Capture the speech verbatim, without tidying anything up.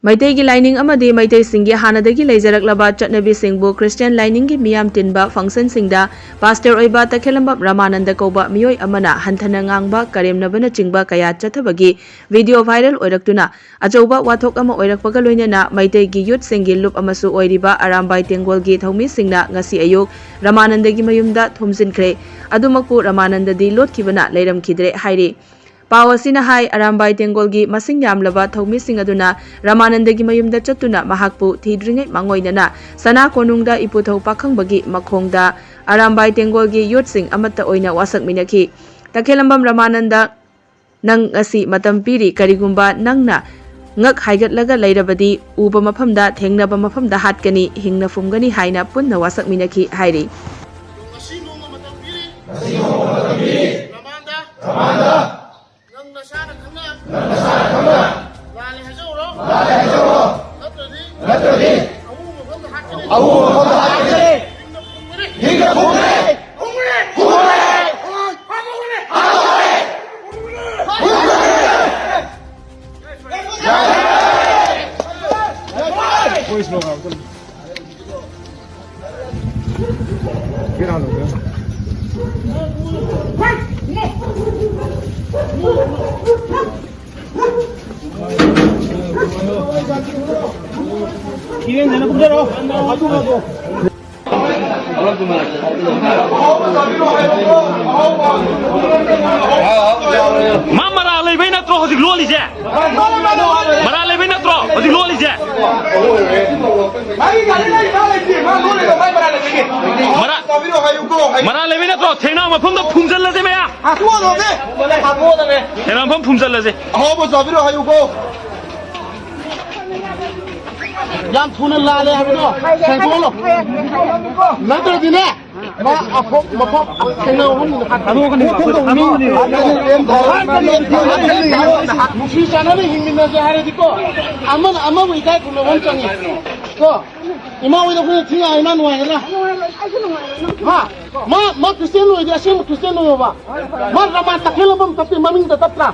ꯃꯩꯇꯩꯒꯤ ꯂꯥꯏꯅꯤꯡ ꯑꯃꯗꯤ ꯃꯩꯇꯩꯁꯤꯡꯒꯤ ꯍꯥꯟꯅꯗꯒꯤ ꯂꯩꯖꯔꯛꯂꯕ ꯆꯠꯅꯕꯤꯁꯤꯡꯕꯨ ꯈ꯭ꯔꯤꯁꯇꯤꯌꯥꯟ ꯂꯥꯏꯅꯤꯡꯒꯤ ꯃꯤꯌꯥꯝ ꯇꯤꯟꯕ ꯐꯪꯁꯟꯁꯤꯡꯗ ꯄꯥꯁꯇꯔ ꯑꯣꯏꯕ ꯇꯈꯦꯂꯝꯕꯝ ꯔꯥꯃꯥꯅꯟꯗ ꯀꯧꯕ ꯃꯤꯑꯣꯏ ꯑꯃꯅ ꯍꯟꯊꯅ ꯉꯥꯡꯕ, ꯀꯔꯦꯝꯅꯕꯅꯆꯤꯡꯕ ꯀꯌꯥ ꯆꯠꯊꯕꯒꯤ ꯚꯤꯗꯤꯑꯣ ꯚꯥꯏꯔꯦꯜ ꯑꯣꯏꯔꯛꯇꯨꯅ ꯑꯆꯧꯕ ꯋꯥꯊꯣꯛ ꯑꯃ ꯑꯣꯏꯔꯛꯄꯒ ꯂꯣꯏꯅꯅ ꯃꯩꯇꯩꯒꯤ ꯌꯨꯠꯁꯤꯡꯒꯤ ꯂꯨꯞ ꯑꯃꯁꯨ ꯑꯣꯏꯔꯤꯕ ꯑꯔꯥꯝꯕꯥꯏ ꯇꯦꯡꯒꯣꯜꯒꯤ ꯊꯧꯃꯤꯁꯤꯡꯅ ꯉꯁꯤ ꯑꯌꯨꯛ ꯔꯥꯃꯥꯅꯟꯗꯒꯤ ꯃꯌꯨꯝꯗ ꯊꯣꯝꯖꯤꯟꯈ꯭ꯔꯦ꯫ ꯑꯗꯨꯃꯛꯄꯨ ꯔꯥꯃꯥꯅꯟꯗꯗꯤ ꯂꯣꯠꯈꯤꯕꯅ ꯂꯩꯔꯝꯈꯤꯗ꯭ꯔꯦ ꯍꯥꯏꯔꯤ꯫ ꯄꯥꯎ ꯑꯁꯤꯅ ꯍꯥꯏ, ꯑꯔꯥꯝꯕꯥꯏ ꯇꯦꯡꯒꯣꯜꯒꯤ ꯃꯁꯤꯡ ꯌꯥꯝꯂꯕ ꯊꯧꯃꯤꯁꯤꯡ ꯑꯗꯨꯅ ꯔꯥꯃꯥꯅꯟꯗꯒꯤ ꯃꯌꯨꯝꯗ ꯆꯠꯇꯨꯅ ꯃꯍꯥꯛꯄꯨ ꯊꯤꯗ꯭ꯔꯤꯉꯩ ꯃꯥꯡꯑꯣꯏꯅꯅ ꯁꯅꯥ ꯀꯣꯅꯨꯡꯗ ꯏꯄꯨꯊꯧ ꯄꯥꯈꯪꯕꯒꯤ ꯃꯈꯣꯡꯗ ꯑꯔꯥꯝꯕꯥꯏ ꯇꯦꯡꯒꯣꯜꯒꯤ ꯌꯨꯠꯁꯤꯡ ꯑꯃꯠꯇ ꯑꯣꯏꯅ ꯋꯥꯁꯛꯃꯤꯟꯅꯈꯤ꯫ ꯇꯈꯦꯂꯝꯕꯝ ꯔꯥꯃꯥꯅꯟꯗ, ꯅꯪ ꯉꯁꯤ ꯃꯇꯝ ꯄꯤꯔꯤ, ꯀꯔꯤꯒꯨꯝꯕ ꯅꯪꯅ ꯉꯛ ꯍꯥꯏꯒꯠꯂꯒ ꯂꯩꯔꯕꯗꯤ ꯎꯕ ꯃꯐꯝꯗ, ꯊꯦꯡꯅꯕ ꯃꯐꯝꯗ ꯍꯥꯠꯀꯅꯤ, ꯍꯤꯡꯅ ꯐꯨꯝꯒꯅꯤ ꯍꯥꯏꯅ ꯄꯨꯟꯅ ꯋꯥꯁꯛꯃꯤꯟꯅꯈꯤ ꯍꯥꯏꯔꯤ꯫ ꯉꯁꯤ ꯅꯣꯡꯃ ꯃꯇꯝ ꯄꯤꯔꯤ꯫ ꯉꯁꯤ ꯅꯣꯡꯃ ꯃꯇꯝ ꯄꯤꯔꯤ꯫ ꯔꯃꯥꯟꯗ꯫ ꯔꯃꯥꯟꯗ꯫ ꯅꯪ ꯅꯁꯥꯅ ꯈꯪꯅ꯫ ꯅꯪ ꯅꯁꯥꯅ ꯈꯪꯅ꯫ ꯂꯥꯜꯂꯦ ꯍꯥꯏꯖꯧꯔꯣ꯫ ꯂꯥꯜꯂꯦ ꯍꯥꯏꯖꯧꯔꯣ꯫ ꯅꯠꯇ꯭ꯔꯗꯤ꯫ ꯅꯠꯇ꯭ꯔꯗꯤ꯫ ꯑꯎꯕ ꯃꯐꯝꯗ ꯍꯥꯠꯀꯅꯤ꯫ ꯑꯎꯕ ꯃꯐꯝꯗ ꯍꯥꯠꯀꯅꯤ꯫ ꯍꯤꯡꯅ ꯐꯨꯝꯒꯅꯤ꯫ ꯍꯤꯡꯅ ꯐꯨꯝꯒꯅꯤ꯫ ꯐꯨꯝꯒꯅꯤ꯫ ꯐꯨꯝꯒꯅꯤ꯫ ꯐꯨꯝꯒꯅꯤ꯫ ꯐꯨꯝꯒꯅꯤ꯫ ꯃꯥ ꯃꯔꯥ ꯂꯩꯕꯩ ꯅꯠꯇ꯭ꯔꯣ ꯍꯧꯖꯤꯛ ꯂꯣꯜꯂꯤꯁꯦ? ꯃꯔꯥ ꯂꯩꯕꯩ ꯅꯠꯇ꯭ꯔꯣ ꯍꯧꯖꯤꯛ ꯂꯣꯜꯂꯤꯁꯦ? ꯃꯔꯥ, ꯃꯔꯥ ꯂꯩꯕꯩ ꯅꯠꯇ꯭ꯔꯣ? ꯊꯦꯡꯅ ꯃꯐꯝꯗ ꯐꯨꯝꯖꯜꯂꯁꯦ ꯃꯌꯥ꯫ ꯊꯦꯡꯅ ꯃꯐꯝ ꯐꯨꯝꯖꯜꯂꯁꯦ꯫ ꯑꯍꯥꯎꯕ ꯆꯥꯕꯤꯔꯣ ꯍꯥꯏꯌꯨꯀꯣ꯫ ꯌꯥꯝ ꯊꯨꯅ ꯂꯥꯜꯂꯦ ꯍꯥꯏꯕꯗꯣ ꯁꯦꯡꯗꯣꯛꯍꯜꯂꯣ꯫ ꯅꯠꯇ꯭ꯔꯗꯤꯅꯦ, ꯃꯥ ꯑꯐꯣꯛ ꯃꯐꯣꯛ ꯊꯦꯡꯅꯕ ꯃꯐꯝꯗꯨꯗ ꯍꯥꯠꯀꯅꯤ꯫ ꯅꯨꯡꯁꯤ ꯆꯥꯟꯅꯅ ꯍꯤꯡꯃꯤꯟꯅꯁꯦ ꯍꯥꯏꯔꯗꯤꯀꯣ, ꯑꯃꯅ ꯑꯃꯕꯨ ꯏꯀꯥꯏ ꯈꯨꯝꯅꯕ ꯑꯃ ꯆꯪꯉꯤ꯫ ꯀꯣ, ꯏꯃꯥ ꯍꯣꯏꯗ ꯑꯩꯈꯣꯏꯅ ꯊꯤ ꯉꯥꯡꯉꯤ, ꯏꯃꯥ ꯅꯨꯡꯉꯥꯏꯒꯗ꯭ꯔꯥ? ꯅꯨꯡꯉꯥꯏꯔꯣꯏ, ꯑꯩꯁꯨ ꯅꯨꯡꯉꯥꯏꯔꯣꯏ, ꯅꯪ ꯍꯥ? ꯃꯥ, ꯃꯥ ꯈ꯭ꯔꯤꯁꯇꯤꯌꯥꯟ ꯑꯣꯏꯔꯗꯤ ꯑꯁꯦꯡꯕ ꯈ꯭ꯔꯤꯁꯇꯤꯌꯥꯟ ꯑꯣꯏꯌꯣꯕ꯫ ꯃꯥ ꯗ꯭ꯔꯃꯥ ꯇꯈꯦꯜ ꯑꯃ ꯇꯞꯄꯤ, ꯃꯃꯤꯡꯗ ꯇꯞꯇ꯭ꯔꯥ?